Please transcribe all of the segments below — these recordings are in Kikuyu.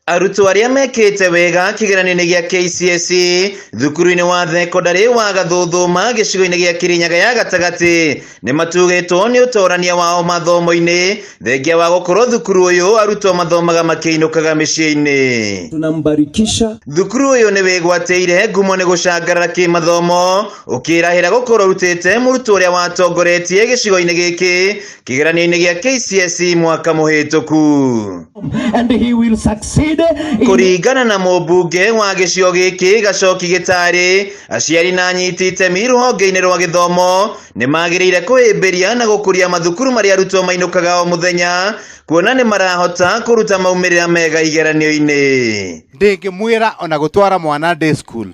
Arutwo arĩa mekĩte wega kĩgeranio-inĩ gĩa KCSE thukuru-inĩ wa thekondarĩ wa Gathuthuma gĩcigo-inĩ gĩa Kĩrĩnyaga ya gatagatĩ nĩ matugĩtwo nĩ ũtorania wao mathomo-inĩ thengia wa gũkorwo thukuru ũyũ arutwo mathomaga makĩinũkaga mĩciĩ-inĩ. Tunambarikisha. Thukuru ũyũ nĩ wĩgwatĩire ngumo nĩ gũcangarara kĩmathomo ũkĩrahĩra gũkorwo ũrutĩte mũrutwo ũrĩa watongoretie gĩcigo-inĩ gĩkĩ kĩgeranio-inĩ gĩa KCSE mwaka mũhĩtũku. And he will succeed in Kũringana na mũmbunge wa gĩcigo gĩkĩ Gacoki Gĩtarĩ, aciari na anyiti itemi rũhonge-inĩ rwa gĩthomo nĩ magĩrĩire kũhĩmbĩria na gũkũria mathukuru marĩa arutwo mainũkaga o mũthenya kuona nĩ marahota kũruta maumĩrĩra mega igeranio-inĩ. Ndĩngĩmwĩra ona gũtwara mwana day school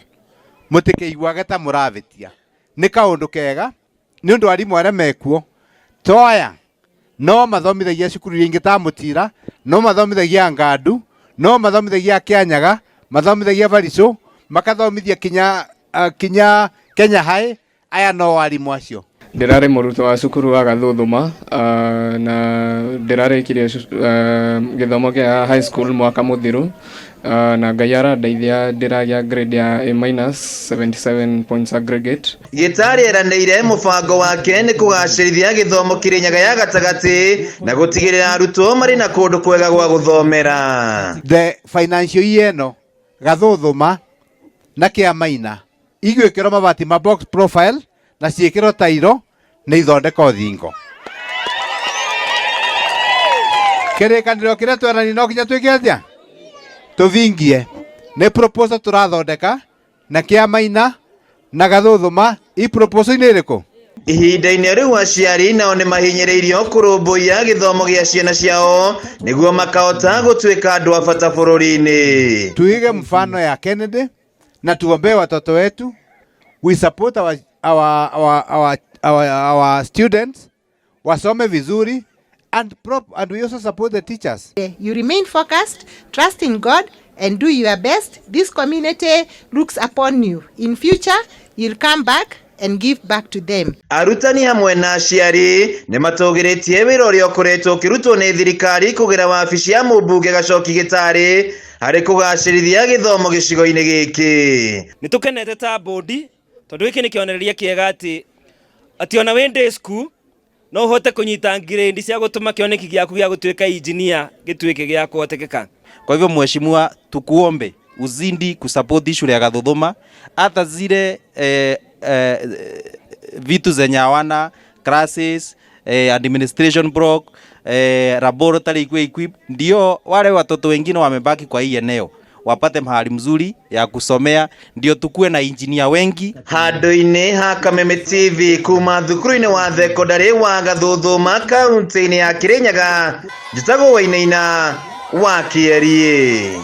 mũtikĩiguage ta mũravĩtia, nĩ kaũndũ kega nĩ ũndũ arimũ arĩa mekuo toya no mathomithagia cukuru iria ingĩ ta Mũtira, no mathomithagia Ngandu, no mathomithagia Kĩanyaga, mathomithagia Barisũ, makathomithia kinya Kenya High. Aya no arimũ acio. Ndĩrarĩ mũrutwo wa cukuru wa Gathuthuma, na ndĩrarĩkirie gĩthomo kĩa high school mwaka mũthiru, na Ngai arandeithia ndĩragĩa grade ya A minus 77 points aggregate. Gĩtarĩ eranĩire mũbango wake nĩ kũgacĩrithia gĩthomo Kĩrĩnyaga ya gatagatĩ na gũtigĩrĩra arutwo marĩ na kũndũ kwega gwa gũthomera. The financial year ĩno Gathuthuma na Kĩamaina igwĩkĩrwo mabati ma box profile na ciĩkĩrwo tairo nĩ ithondeko thingo. Kĩrĩkanĩro kĩrĩa twerani no nginya twĩke atĩa? Tũthingie. Nĩ proposal tũrathondeka na Kĩamaina na Gathuthuma i proposal inĩ ĩrĩkũ? Ihinda-inĩ rĩu aciari nao nĩ mahinyĩrĩirio kũrũmbũiya gĩthomo gĩa ciana ciao nĩguo makahota gũtuĩka andũ a bata bũrũri-inĩ. Tuige mfano ya Kennedy na tuombee watoto wetu. We support our students wasome vizuri and we also support the teachers. You remain focused, trust in God and do your best. This community looks upon you. In future, you'll come back and give back to them. Arutani hamwe na aciari nĩ matũgĩrĩtie wĩra ũrĩa ũkoretwo ũkĩrutwo nĩ thirikari kũgera wabici ya mũmbunge Gacoki Gĩtarĩ harĩ kũgacĩrithia gĩthomo gĩcigo-inĩ gĩkĩ. Nĩ tũkenete ta bodi tondũ gĩkĩ nĩ kĩonereria kĩega atĩ ona wĩ day school no ũhote kũnyita grade cia gũtũma kĩoneki gĩaku gĩa gũtuĩka engineer gĩtuĩke gĩa kũhotekeka. Kwa hivyo mheshimiwa, tukuombe uzidi kusupport shule ya Gathuthuma hata zile vitu zenye hawana classes, administration block, laboratory ikuwe equipped, ndio wale watoto wengine wamebaki kwa hii eneo wapate mahali mzuri ya kusomea, ndio tukue na engineer wengi. Handũ-inĩ ha Kameme TV kuma thukuru-inĩ wa thekondarĩ wa Gathuthuma kaunti-inĩ ya Kĩrĩnyaga, njĩtagwo Wainaina wa Kĩeriĩ.